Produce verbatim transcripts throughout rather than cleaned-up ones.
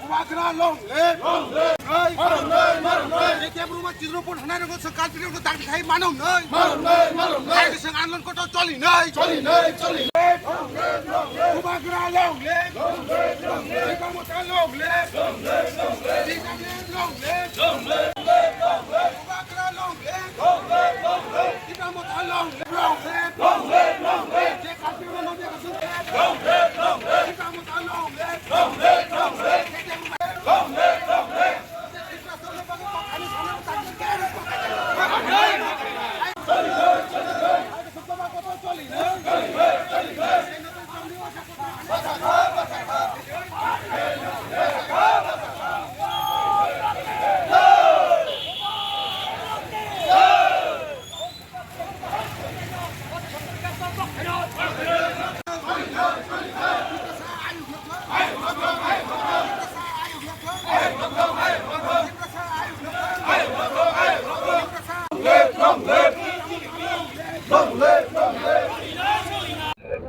Bubagra long live! Long live! Hey! Marom noi, marom noi! J K Burma Chidropon hanai rokno swng country rokno dakti khai manom noi! Marom noi, marom noi! Hai swng andolon kotor choli noi! Choli noi, choli noi! Bubagra long live! Long live, long live! Tipra Motha long live! Long live, long live! Tipra Motha long live! Long live, long live! Bubagra long live! Long live, long live! Tipra Motha long live! Long live, long live! Long live, long live!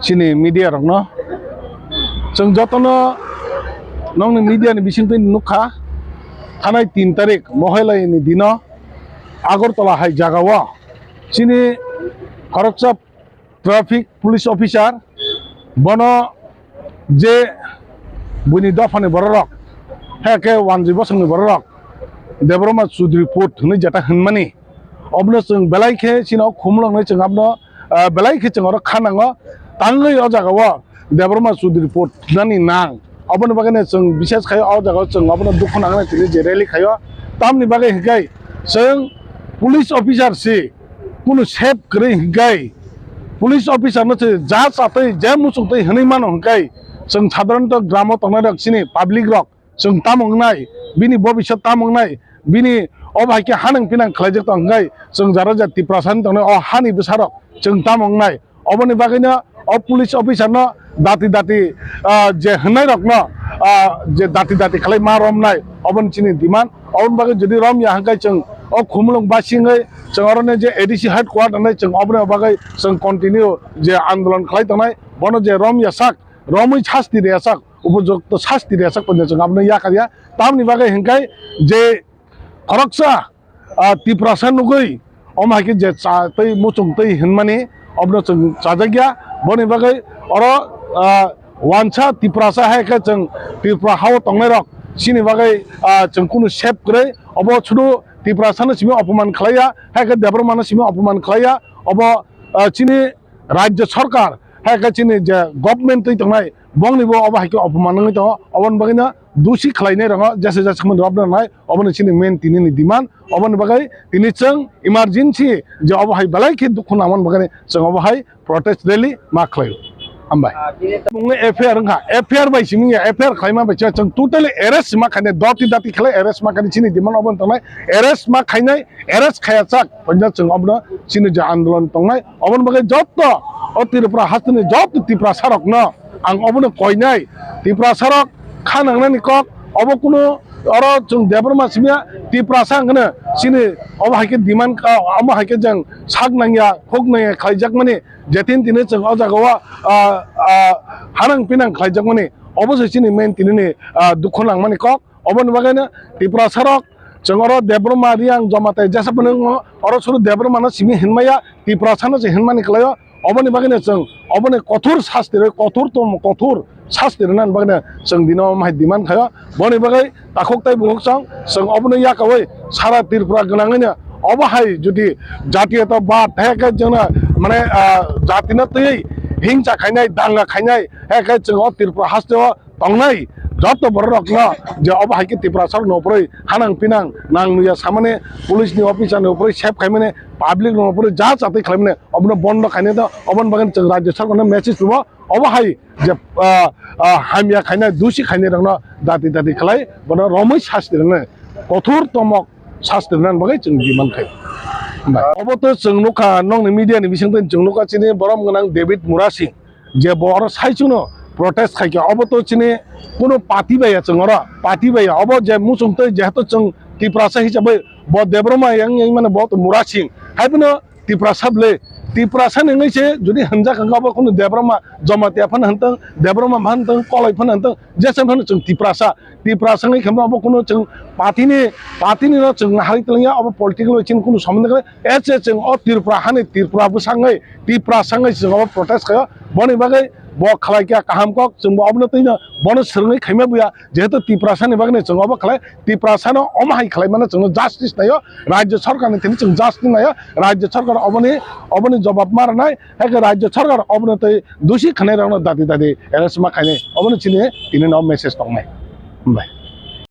Chini media rokno, chwng jotono nokni media ni bisingtwi nukha, thanai tin tarik Mohelai ni dino Agartala hai jagao chini khoroksa traffic police officer, bono je buini dophani bororok, hai khe wanjwi bosongni bororok Debbarma Chudri Put hwnwi jeta hwnmani, obono chwng belai khe chini o khumuloknwi chwng abono, ah, belai khe chwng oro kha nango. Tangwi o jagao Debbarma Chudri Put nani nang. Oboni bagwi no chwng bises khai o jaga o chwng obono dukhu nangna tini je rally khaio. Tamni bagwi hwnkhe chwng police officer si kunu sep kwrwi hwnkhe police officer no se ja chatwi je muchungtwi hwnwi mano hwnkhe chwng sadharanto gramo tongnai rok chini public rok chwng tamo wngnai, bini bobiswt tamo wngnai, bini obo hai khe hanang pinang khlaijak tong hwnkhe chwng jara ja Tiprasa ni tongnai o hani bwsarok chwng tamo wngnai. Oboni bagwino o police officer no dati dati, ah, je hwnnairokno, ah, je dati dati khlai ma romnai, oboni chini demand. Oboni bagwi jodi romya hwnkhe chwng o khumulwng basingwi chwng oroni je A D C headquarter nai chwng oboni bagwi chwng continue je andolon khlai tongnai. Bono je romya sak, romwi sasti rwya sak, upojukto sasti rwya sak poino chwng abono yakarya. Tamni bagwi hwnkhe je khoroksa ah, Tiprasa nugwi, omo hai khe je cha tei muchung tei hinmani, obono chwng chajakya. Boni bagwi oro, ah, wansa Tiprasa hai khe chwng Tripura hao tongnairok chini bagwi, ah, chwng kunu sep kwrwi. Obo sudu Tiprasano simi opoman khlaiya, hai khe Debbarmano simi opoman khlaiya. Obo, ah, chini Rajya Sarkar, hai khe chini je government twi tongnai, bongni bo obo hai khe opoman wngwi tongo. Oboni bagwino dusi khlainai rokno jesa jesa kheno rwbwna nai, obono chini main tini ni demand. Oboni bagwi tini chwng emergency je obo hai belai khe dukhu nangmani bagwi chwng obo hai protest rally ma khlaio. Hambai. Mungwi F I R wngkha, F I R bai simi ya, F I R khlaima bai chwng totally arrest ma khainai, doti dati khlai arrest ma khainai chini demand oboni tongnai, arrest ma khainai, arrest khayajak, poinjak chwng obono chini je andolon tongnai, oboni bagwi jotto o Tripura hasteni jotto Tiprasa rokno ang obono koinai, Tiprasa rok kha nangnani kok, obo kunu oro chwng Debbarma simiya Tiprasa hwnkheno chini obo hai khe demand, ah, omo hai khe jang sak nangya, khuk nangya khlaijakmani, jetin tini chwng o jagao, ah, ah, hanang pinang khlaijakmani, obo se chini main tinini, ah, dukhu nangmani kok. Oboni bagwino Tiprasa rok Chwng oro Debbarma Reang Jamatia jesa phano oro suru Debbarma no simi hinmaya, Tiprasa no se hinmani kwlaio. Oboni bagwi no chwng oboni kothor sasti rwi, kothor tom, kothor sasti rwnani bagwi no chwng dino omo hai demand khaio. Boni bagwi takhuk tai bukhuk chwng, chwng obono yakaui sara Tripura gwnangwi no obo hai jodi jatiyotabad hai khe chwngno mane, ah, jatino twiwi hingsa khainai, danga khainai, hai khe chwng o Tripura hasteo tongnai joto borok rokno je obo hai khe Tiprasa rokno uphurwi hanang pinang nang nuya samani, police ni officer ni uphurwi save khaimani, public rokno uphurwi ja chatwi khlaimani, obono bondo khainai do, oboni bagwi chwng rajya sarkar no message rwo, obo hai je, ah, ah, hamya khainai, dusi khainai rokno dati dati khlai bono romwi sasti rwnai, kothor tomok sasti rwnani bagwi chwng demand khai. Obo to chwng nukha, nokni media ni bisingtwi chwng nukha chini borom gwnang David Murasing. Je bo oro saichungno protest khaikha, obo to chini kuno party bai ya chwng oro, party bai ya. Obo je muchung twi jehetu chwng Tiprasa hisabai bo Debbarma yang yang mane bo to Murasing. Hai phano Tiprasa bwle, Tiprasa ni wngwi se jodi hwnjak hwnkha obo kuno Debbarma Jamatia phano hwntwng, Debbarma phano hwntwng, Koloi phano hwntwng, jesa phano chwng Tiprasa. Tiprasa wngwi khe obo kuno chwng party ni, party ni no chwng naharwi twlangya, obo political bai chini kuno somondo kwrwi. Ese chwng o Tripura hani Tripura bwsangwi, Tiprasa wngwi chwng obo protest khaio. Boni bagwi bo khlai kha kaham kok, chwng bo obono twi no bono swrwngwi khaima buya. Jehetu Tiprasa ni bagwi chwng obo khlai, Tiprasa no omo hai khlai mano chwng no justice naio, rajya sarkar ni thani chwng justice naio, rajya sarkar oboni, oboni jobab ma rwnai, hai khe rajya sarkar obono twi dusi khanai rokno dati dati arrest ma khainai, obono chini tini no message tongnai. Hambai.